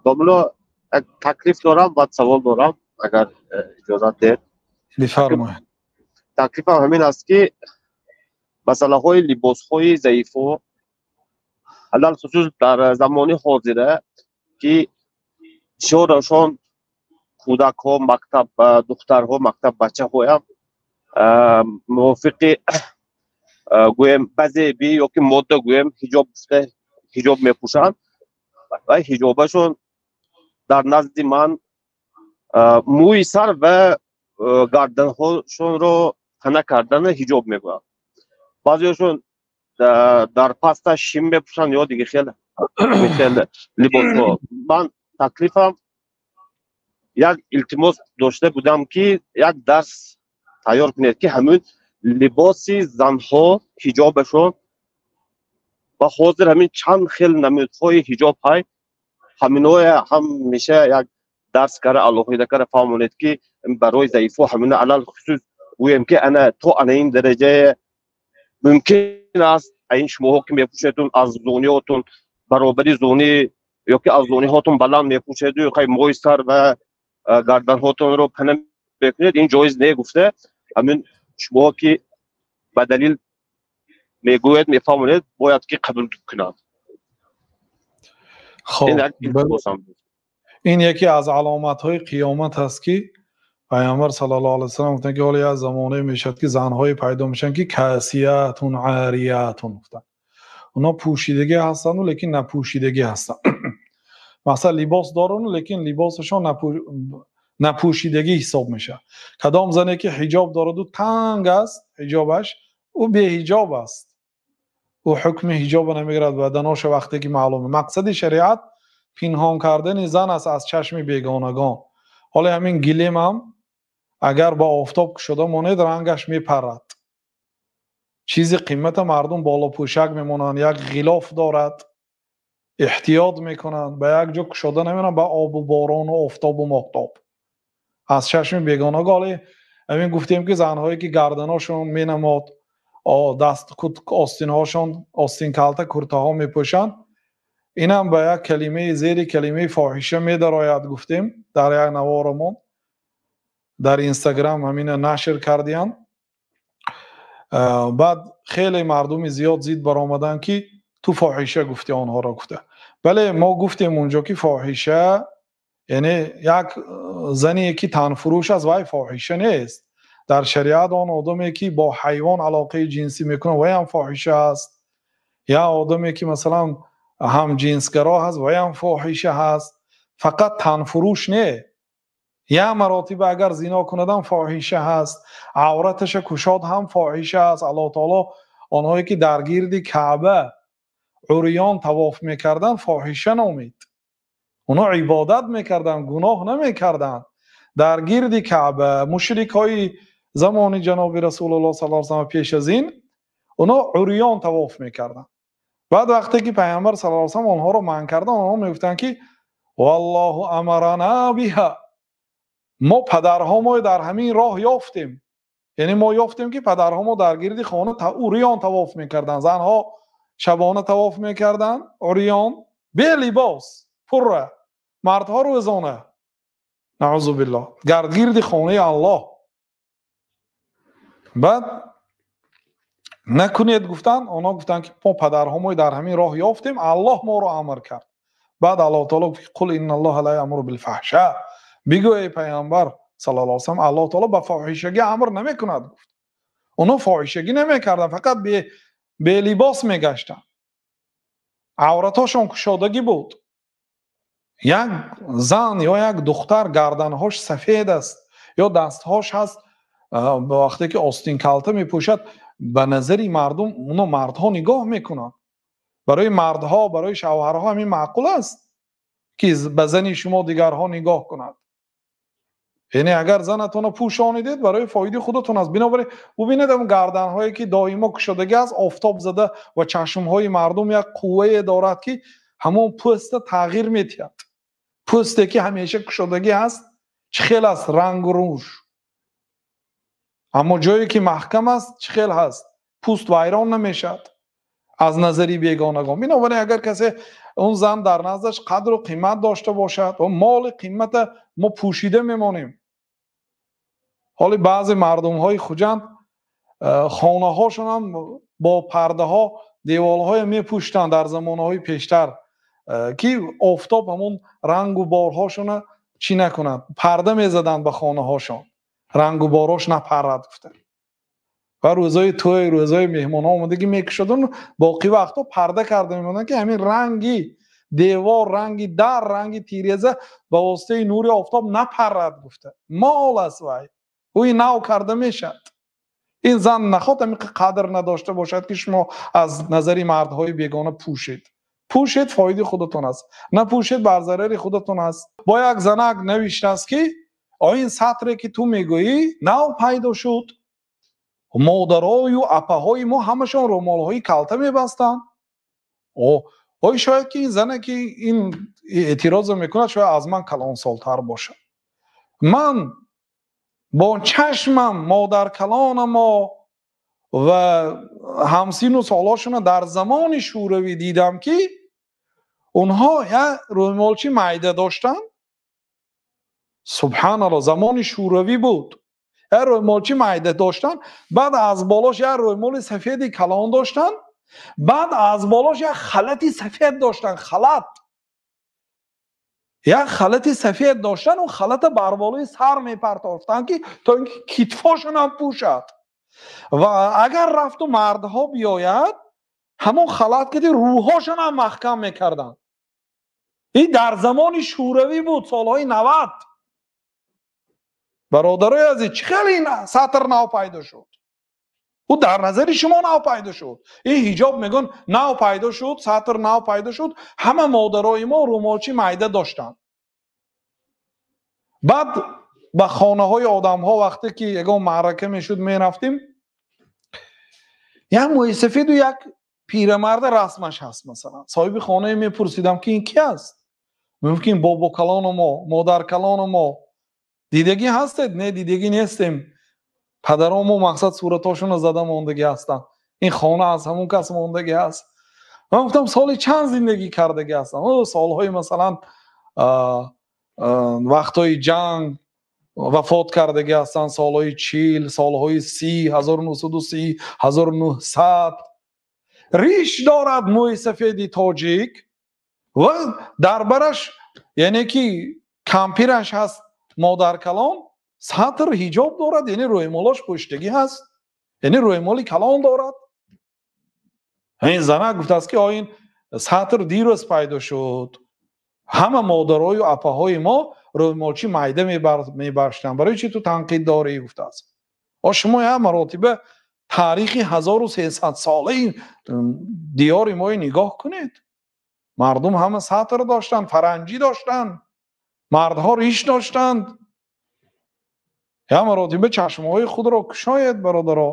Домло, як таклиф дорам, баъд савол дорам, агар иҷозат диҳед. Бифармоед. Таклифам ҳамин аст, ки масъалаҳои либосҳои заифо, алалхусус дар замони ҳозира, ки бисёрашон кӯдакҳо, мактаб духтарҳо, мактаб бачаҳоям мувофиқи, гӯем, ба зебӣ ёки модда, гӯем, ҳиҷоб гуфта ҳиҷоб мепӯшанд ва ҳиҷобашон дар назди ман мӯи сар ва гарданҳошонро пана кардана ҳиҷоб мегӯянд. Баъзеашон дар паста шим мепӯшанд ё дига хел хел либосҳо. Ман таклифам, як илтимос дошта будам, ки як дарс тайёр кунед, ки ҳамин либоси занҳо, ҳиҷобашон ва ҳозир ҳамин чанд хел намудҳои ҳиҷоб ҳай, ҳаминое ҳамеша як дарс кара, алоҳида кара фаҳмонед, ки барои заифо ҳамина алалхусус гӯем, ки ана то ана ин дараҷае мумкин аст, ин шумоҳо ки мепӯшедун, аз зониҳотун баробари зони ёки аз зониҳотун баланд мепӯшеду хай мӯи сар ва гарданҳотонро пана мекунед, ин ҷоиз не гуфта, ҳамин шумоҳо ки ба далил мегӯед, мефаҳмонед, бояд ки қабул кунанд. Хоб, ин яке аз аломатҳои қиёмат аст, ки Пайғамбар саллаллоҳу алайҳи васаллам гуфтанд, ки ҳоло як замонае мешавад, ки занҳое пайдо мешаванд, ки касиятун ариятун гуфтанд. Онҳо пӯшидагӣ ҳастанду, лекин напӯшидагӣ ҳастанд. Масалан, либос доранд, лекин либосашон напӯшидагӣ ҳисоб мешавад. Кадом зане ки ҳиҷоб дораду танг аст ҳиҷобаш, ӯ беҳиҷоб аст, ӯ ҳукми ҳиҷобро намегирад. Баданоша вақте ки маълуме, мақсади шариат пинҳон кардани зан аст аз чашми бегонагон. Ҳоло ҳамин гилемам агар ба офтоб кушода монед, рангаш мепарад. Чизи қимата мардум болопӯшак мемонанд, як ғилоф дорад, эҳтиёт мекунанд, ба як ҷо кушода намемонанд ба обу борону офтобу моҳтоб, аз чашми бегонагон. Ҳоло ҳамин гуфтем, ки занҳое ки гарданошон менамод, даст остинҳошон, остинкалта куртаҳо мепӯшанд, инам ба як калимаи зери калимаи фоҳиша медарояд, гуфтем дар як наворамон, дар Инстаграм ҳамина нашр кардиянд. Баъд хеле мардуми зиёд зид баромаданд, ки ту фоҳиша гуфти онҳоро гуфта. Бале, мо гуфтем унҷо, ки фоҳиша яъне як зане ки танфурӯш аст, вай фоҳиша нест. Дар шариат он одаме ки бо ҳайвон алоқаи ҷинсӣ мекунад, вайам фоҳиша аст. Я одаме ки, масалан, ҳамҷинсгаро ҳаст, вайам фоҳиша ҳаст. Фақат танфурӯш не, як маротиба агар зино кунадам, фоҳиша ҳаст, авраташа кушод ҳам фоҳиша аст. Аллоҳ таоло онҳое ки дар гирди Каъба урён тавоф мекарданд, фоҳиша номид. Онҳо ибодат мекарданд, гуноҳ намекарданд. Дар гирди Каъба мушрикҳои замони ҷаноби Расулуллоҳ саллаллоҳу алайҳи васаллам, пеш аз ин, онҳо урён тавоф мекарданд. Баъд вақте ки Пайғамбар саллаллоҳу алайҳи васаллам онҳоро манъ карданд, онҳо мегуфтанд, ки валлоҳу амарана биҳа, мо падарҳо дар ҳамин роҳ ёфтем, яъне мо ёфтем, ки падарҳо мо дар гирди хона урён тавоф мекарданд. Занҳо шабона тавоф мекарданд урён, белибос, пурра, мардҳо рӯзона, наъузу биллоҳ, дар гирди хонаи Аллоҳ. Баъд накунед гуфтанд, онҳо гуфтанд, ки мо падарҳо дар ҳамин роҳ ёфтем, Аллоҳ моро амр кард. Баъд Аллоҳ таоло гуфт: қул инналлоҳа ла яъмуру билфаҳша, бигӯ, эй Пайғамбар саллаллоҳу алайҳи васаллам, Аллоҳ таоло ба фоҳишагӣ амр намекунад, гуфт. Онҳо фоҳишагӣ намекарданд, фақат белибос мегаштанд, авратошон кушодагӣ буд. Як зан ё як духтар гарданҳош сафед аст ё дастҳош ҳаст, вақте ки остинкалта мепӯшад, ба назари мардум оно мардҳо нигоҳ мекунанд. Барои мардҳо, барои шавҳарҳо ҳамин маъқул аст, ки ба зани шумо дигарҳо нигоҳ кунад? Яъне агар занатонро пӯшонидед, барои фоидаи худатон аст. Бинобар ин бубинед, он гарданҳое ки доимо кушодагӣ аст, офтоб зада ва чашмҳои мардум як қуввае дорад, ки ҳамон пӯста тағйир медиҳад. Пӯсте ки ҳамеша кушодагӣ аст, чӣ хел аст рангу рӯш, аммо ҷое ки маҳкам аст, чӣ хел ҳаст, пӯст вайрон намешавад. Аз назари бегонагон. Бинобар ин агар касе он зан дар наздаш қадру қимат дошта бошад ва моли қимата мо пӯшида мемонем. Ҳоло баъзе мардумҳои Хуҷанд хонаҳошон ҳам бо пардаҳо деворҳоя мепӯштанд дар замонаҳои пештар, ки офтоб ҳамон рангу борҳошона чӣ накунад, парда мезаданд ба хонаҳошон, рангу борош напарад гуфта. Ва рӯзҳои тӯй, рӯзҳои меҳмонҳо омадагӣ мекушоданд, боқӣ вақтҳо парда карда мемонданд, ки ҳамин ранги девор, ранги дар, ранги тиреза ба воситаи нури офтоб напарад гуфта. Мол аст вай, ӯи нав карда мешавад. Ин зан нахоҳад ҳамин қадр надошта бошад, ки шумо аз назари мардҳои бегона пӯшед. Пӯшед, фоидаи худатон аст, напӯшед, бар зарари худатон аст. Бо як занак навиштааст, ки ин сатре, ки ту мегӯӣ, нав пайдо шуд. Модарою апаҳои мо ҳамашон рӯмолҳои калта мебастанд. Ой, шояд ки ин зане, ки ин эътирозро мекунад, шояд аз ман калонсолтар бошад. Ман бо чашмам модаркалонамо ва ҳамсину солҳошона дар замони шӯравӣ дидам, ки онҳо як рӯмолчи майда доштанд. Субҳаналло, замони шӯравӣ буд. Як рӯмолчи майда доштанд, баъд аз болош як рӯмоли сафеди калон доштанд, баъд аз болош як халати сафед доштанд, халат. Як халати сафед доштанд, он халата бар болои сар мепартофтанд, ки то ин ки китфошонам пӯшад. Ва агар рафту мардҳо биёяд, ҳамон халат киди рӯҳошонам маҳкам мекарданд. Ин дар замони шӯравӣ буд, солҳои 90. Бародарои азиз, чӣ хеле ин сатр нав пайдо шуд? Ӯ дар назари шумо нав пайдо шуд. Ин ҳиҷоб мегӯн нав пайдо шуд, сатр нав пайдо шуд. Ҳама модарои мо рӯмолчи майда доштанд. Баъд ба хонаҳои одамҳо вақте ки ягон маърака мешуд, мерафтем, як мӯйсафеду як пирамарда расмаш ҳаст. Масалан, соҳиби хонае мепурсидам, ки ин ки аст? Мегуфт, ки ин бобокалону мо, модаркалону мо. Дидагӣ ҳастед? Не, дидагӣ нестем. Падаромо мақсад суратҳошонро зада мондагӣ ҳастанд. Ин хона аз ҳамон кас мондагӣ ҳаст. Ман гуфтам, соли чанд зиндагӣ кардагӣ ҳастам? Солҳои, масалан, вақтҳои ҷанг вафот кардагӣ ҳастанд, солҳои 40, солҳои 30, 1930, 1900. Риш дорад мӯйсафеди тоҷик ва дар бараш, яъне ки кампираш ҳаст, модаркалон сатр ҳиҷоб дорад, яъне рӯймолош пӯштагӣ ҳаст, яъне рӯймоли калон дорад. Ин занак гуфтааст, ки ин сатр дирӯз пайдо шуд, ҳама модарою апаҳои мо рӯймолчи майда мебаштанд, барои чи ту танқид дорӣ? Гуфтааст. О, шумо як маротиба таърихи 1300 солаи диёри мои нигоҳ кунед. Мардум ҳама сатр доштанд, фаранҷӣ доштанд, мардҳо риш доштанд. Як маротиба чашмҳои худро кушоед, бародаро.